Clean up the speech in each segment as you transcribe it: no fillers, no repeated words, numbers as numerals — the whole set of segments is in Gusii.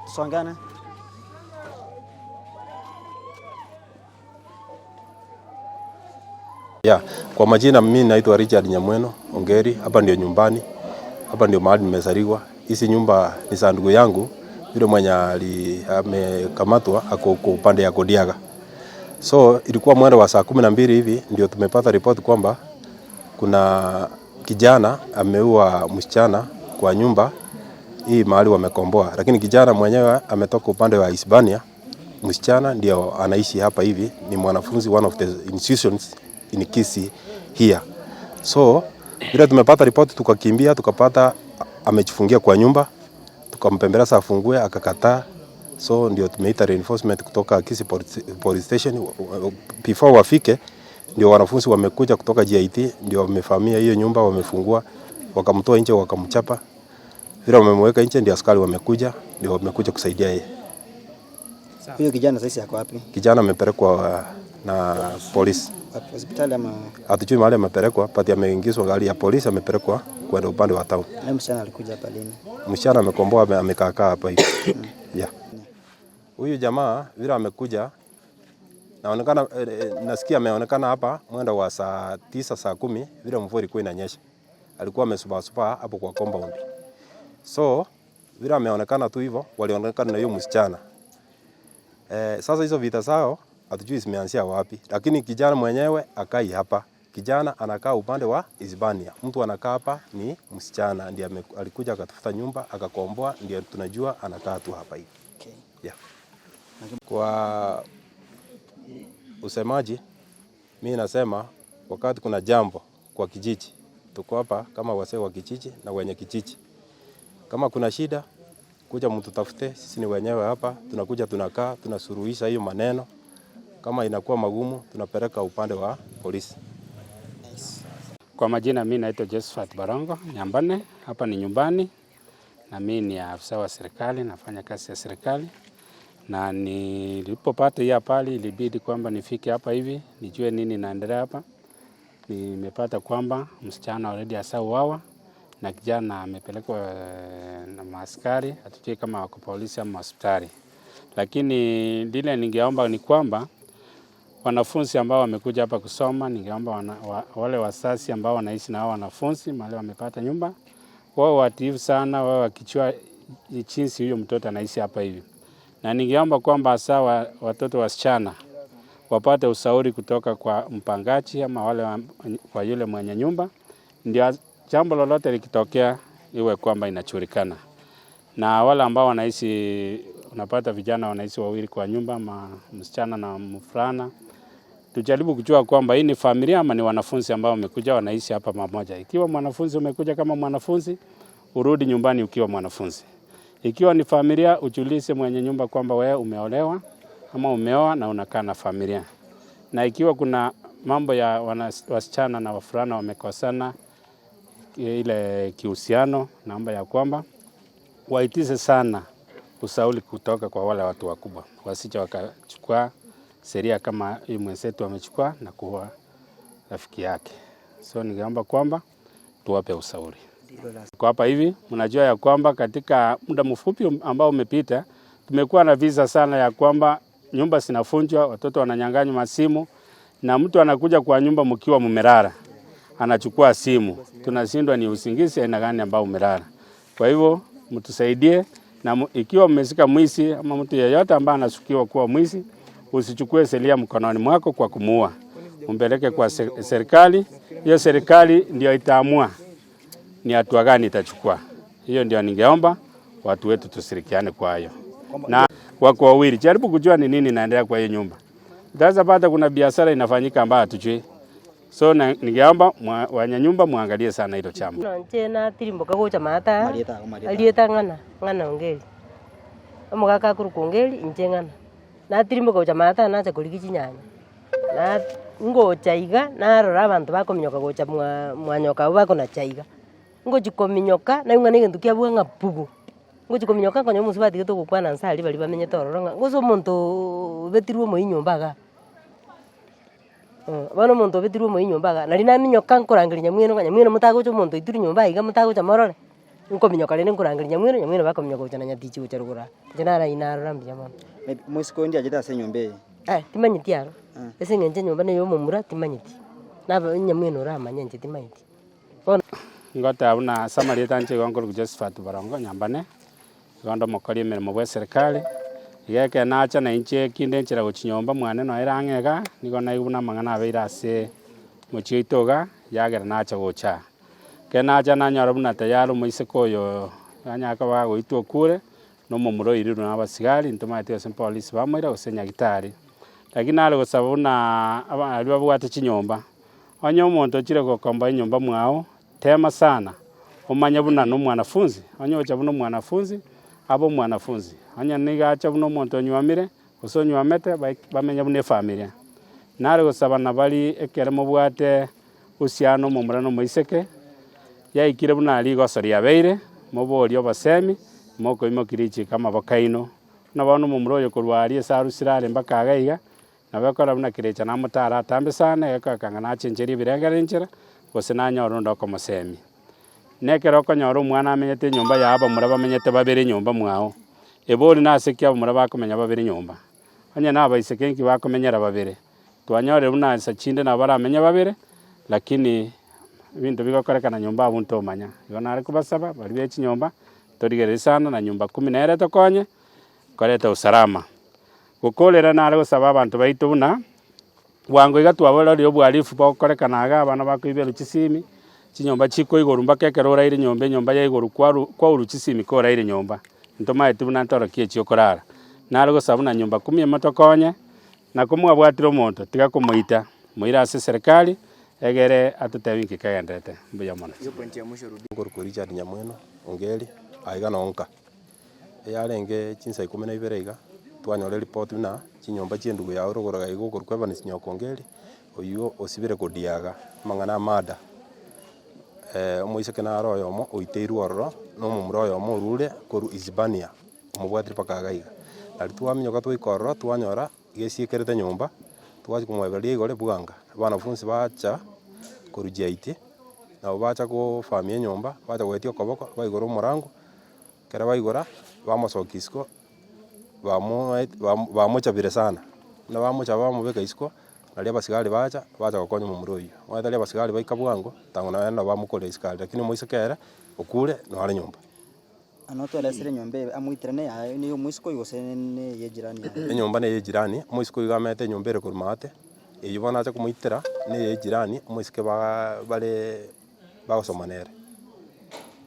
Tusongeane. Yeah, kwa majina mimi naitwa Richard Nyamweno Ongeri, hapa ndio nyumbani, hapa ndio mahali nimezaliwa. Hizi nyumba ni za ndugu yangu yule mwenye amekamatwa ako kwa upande ya Kodiaga. So ilikuwa mwendo wa saa 12 hivi ndio tumepata ripoti kwamba kuna kijana ameua msichana kwa nyumba hii mahali wamekomboa, lakini kijana mwenyewe ametoka upande wa Hispania. Msichana ndio anaishi hapa hivi, ni mwanafunzi one of the institutions in Kisii here. So vile tumepata ripoti tukakimbia, tukapata amejifungia kwa nyumba, tukampembeleza afungue, akakataa. So ndio tumeita reinforcement kutoka Kisii police station. Before wafike ndio wanafunzi wamekuja kutoka GIT, ndio wamefamia hiyo nyumba, wamefungua, wakamtoa nje, wakamchapa. Vile wamemweka nje, ndio askari wamekuja, ndio wamekuja kusaidia yeye. Huyo kijana sasa ako wapi? Kijana amepelekwa na polisi, Wapi? Hospitali ama hatujui mahali amepelekwa, but ameingizwa gari ya polisi, amepelekwa kwenda upande wa town. na msichana alikuja hapa lini? Msichana amekomboa, ame- amekaakaa hapa hivi yeah. Huyu jamaa vile amekuja naonekana, eh, eh, nasikia ameonekana hapa mwendo wa saa 9 saa 10 vile mvua ilikuwa inanyesha, alikuwa amesupasupa hapo kwa compound. So vile ameonekana tu hivyo, walionekana na hiyo msichana eh. Sasa hizo vita zao hatujui zimeanzia wapi, lakini kijana mwenyewe akai hapa. Kijana anakaa upande wa Hispania, mtu anakaa hapa ni msichana, ndiye ame- alikuja akatafuta nyumba akakomboa, ndiye tunajua anakaa tu hapa hivi. Okay. Yeah. Kwa usemaji, mi nasema wakati kuna jambo kwa kijiji, tuko hapa kama wasee wa kijiji na wenye kijiji. Kama kuna shida, kuja mtutafute, sisi ni wenyewe hapa, tunakuja tunakaa, tunasuluhisha hiyo maneno. Kama inakuwa magumu, tunapeleka upande wa polisi. Kwa majina mi naitwa Josephat Barongo Nyambane, hapa ni nyumbani na mi ni afisa wa serikali, nafanya kazi ya serikali, na nilipopata hii habari ilibidi kwamba nifike hapa hivi nijue nini inaendelea hapa. Nimepata kwamba msichana already ashauawa na kijana amepelekwa eh, na maaskari, hatujui kama wako polisi ama hospitali, lakini lile ningeomba ni kwamba wanafunzi ambao wamekuja hapa kusoma, ningeomba wana, wa, wale wazazi ambao wanaishi na hao wanafunzi mahali wamepata nyumba, wao watiifu sana, wao wakichua jinsi huyo mtoto anaishi hapa hivi, na ningeomba kwamba hasa wa, watoto wasichana wapate ushauri kutoka kwa mpangaji ama wale wa, kwa yule mwenye nyumba, ndio jambo lolote likitokea iwe kwamba inajulikana na wale ambao wanaishi, unapata vijana wanaishi wawili kwa nyumba, ma msichana na mvulana, tujaribu kujua kwamba hii ni familia ama ni wanafunzi ambao wamekuja wanaishi hapa pamoja. Ikiwa mwanafunzi umekuja kama mwanafunzi, urudi nyumbani ukiwa mwanafunzi. Ikiwa ni familia, ujulishe mwenye nyumba kwamba wewe umeolewa ama umeoa na unakaa na familia. Na ikiwa kuna mambo ya wana, wasichana na wavulana wamekosana ile kihusiano, naomba ya kwamba waitise sana ushauri kutoka kwa wale watu wakubwa, wasije wakachukua sheria kama hii mwenzetu amechukua na kuwa rafiki yake. So ningeomba kwamba tuwape ushauri. Kwa hapa hivi mnajua ya kwamba katika muda mfupi ambao umepita tumekuwa na visa sana ya kwamba nyumba zinafunjwa, watoto wananyang'anywa masimu na mtu anakuja kwa nyumba mkiwa mmelala anachukua simu, tunashindwa ni usingizi aina gani ambao umelala. Kwa hivyo mtusaidie, na mu- ikiwa mmeshika mwizi ama mtu yeyote ambaye anashukiwa kuwa mwizi, usichukue sheria mkononi mwako kwa kumuua, umpeleke kwa se- serikali. Hiyo serikali ndio itaamua ni hatua gani itachukua. Hiyo ndio ningeomba watu wetu tushirikiane kwa hayo, na wako wawili, jaribu kujua ni nini inaendelea kwa hiyo nyumba. Utaweza pata kuna biashara inafanyika ambayo hatujui. So na, ningeomba mwa- wenye nyumba muangalie sana hilo jambo. Nonche natirimboka gocha maata Marieta, marieta. arieta ng'ana ng'ana ongeri omogaka akorokwa ongeri inche ng'ana natirimboka gocha maata nacha korigia chinyanya na ngocha iga narora abanto bakominyoka gocha mwa mwanyoka abwo bakonacha iga, ngochi kominyoka naigwa ng'a na egento kiabua ng'a pugu, ngochi kominyoka nkonya omosubati gete ogokwana nse aria baria bamenyete ororo ng'a gose omontoooo obetirwe omoyio nyomba igaa. Bono omonto obetirwe omoyio nyomba igaa, nari naminyoka nkorangeria nyamweno ng'a nyamweno motagocha omonto oitirwe nyomba iga motagocha morore. Nkominyoka rende nkorangeria nyamwino, nyamwino bakominyoka gocha na nyatichi gocha rogoro aa. Inche naro aywo narora mbuya mono. Maybe omoiseke onde achete ase enyomba eye. Eh, timanyeti aro, ase eng'encho enyomba neye omomura timanyeti, nabo nyamwino oramanye inche timanyeti. Bono. Ngoteba buna ase amarieta anche igo nkorokwa Josephat Barongo Nyambane, igo nde omokori emeremo bwa eserikari, iga ekero nacha na inche kinde enchera gochia nyomba mwane noyo ere ang'e igaa, nigo naigwa buna amang'ana abeire ase omochie oito igaa, yagera nacha gocha aa. Ekero nacha nanyora buna tayari omoiseke oyo anyare koba agoitwa okure, na omomura oirirwe na abasigari, ntomaeti gose polisi bamoira gose nyagitari. Lakini nare gosaba buna aba aria babwate chinyomba, onye omonto ochire gokomboa enyomba mwao, tema sana, omanye buna na omwanafunzi, onye ocha buna omwanafunzi, abe omwanafunzi, onye nigo acha buna omonto onywomire, gose onywomete, bamenye buna efamilia. Nare gosaba nabari ekere mobwate. Usiana omomura na omoiseke, yaikire buna rigoso riabeire, moborie obosemi, mokoimokia richiiko amaboko aino. Buna bono omomura oyo korwa aria ase arusire are mpaka iga iga, nabo ekora buna kerecha namotare atambe sana, egekoeka ng'a nachencherie ebirengererio enchera, gose nanyore onde okomosemia. Na ekero okonyora omwana amenyete enyomba yaye abamura bamenyete babere nyomba mwao, ebori nase ki abamura bakomenya babere nyomba? Onye nabaiseke nki bakomenyera babere? Twanyorire buna nsa chinde nabo baramenye babere, lakini ebinto bigokorekana nyomba abwo ntomanya. Igo nare kobasaba baria be chinyomba, torigererie sana na nyumba kumi nere etokonye, koreta usalama. Gokorera nare gosaba abanto baito buna, bwango iga twabororire obohalifu bogokorekana iga abana bakoiberwa chisimi, chinyomba chikoigorwa mpaka ekero oraire nyomba enyomba yaigorwa kwaru kwaurwa chisimi koraire nyomba, ntomaeti buna ntorokie echio okorara. Nare gosaba buna nyumba kumi emotokonye. Na komwabwatire omonto, tiga komoita, moire ase eserekari, egere atotebie inki kegenderete. Mbuya mono. Nkorokwa Richard Nyamweno Ongeri, aiga noo nka. Eyarenge chinsa ikomi na ibere iga, twanyora eripoti buna chinyomba chia endugu yago rogoro iga iga okorokwa Evans Nyoka Ongeri, oywo osibire kodiaga amang'ana a murder. Omoiseke naro oyomo oiteirwe ororo, na omomura oyomo orure korwa Isibania. Omobwatire mpaka iga iga. Nario twaminyoka twaika ororo twanyora gesiekerete nyomba, twachia komoebereria igoro bwanga, abanafunsi bacha korwa GIT, nabo bacha kofamia enyomba, bacha goetia okoboko, baigora omorango, ekero baigora, bamosokia isiko, bamoet bamochabire sana, buna bamochaba bamobeka isiko, nario abasigari bacha, bacha gokonya omomura oyio. Omanyete aria abasigari baika bwango, tang'u naende nabo bamokorera isiko aria, lakini omoiseke ere, okure, nore nyomba. Ano tweresire enyomba eye amoitire neyaye neye omoiseke oyo gose neye ejirani yaye. Enyomba neye ejirani, omoiseke oyo iga amaete enyomba ere korwa maate, eywo bono acha komoitera, neye ejirani, omoiseke ba bare bagosoma nere.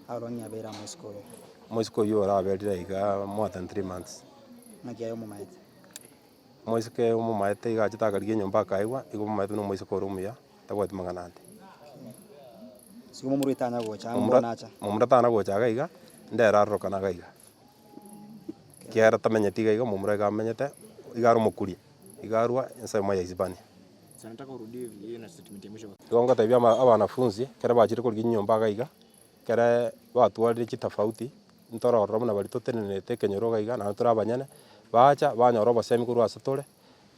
How long abeire omoiseke oyo? Omoiseke oywo oraberire igaa more than 3 months. Naki aye omomaete? Omoiseke omomaete iga achete akarigia enyomba akaegwa, igo omomaete buna omoiseke ore omuya, tabwati mang'ana ande. Sigo momura tanya gocha amo Momura bono acha. momura tana gocha iga iga, ndere arorokana iga iga. Ekiagera tamenyeti iga iga, momura iga amenyete, iga are omokuria, iga arwa ensemo ya Isibania. Igo ngotebia ama abanafunzi, ekero bachire korigia chinyomba iga iga, ekere batwarire chitofauti, ntore ororo buna baria totenenerete ekenyoro iga iga naende tore abanyene, bacha banyora obosemi korwa ase tore,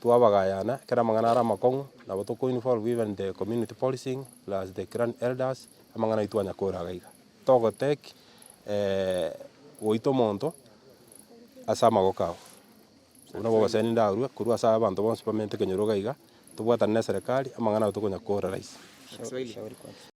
twabagayana, ekero amang'ana are amakong'u, nabo toko involve even the community policing plus the clan elders, amang'ana aywo twanyakora iga iga. Togotake goita omonto ase amagoko ao. Obwo nabwo obosemi ndarue korwa ase abanto bonsi bamenyete ekenyoro iga iga, tobwatane na eserekari, amang'ana aywo tokonyakora rahisi. Shauri kwake.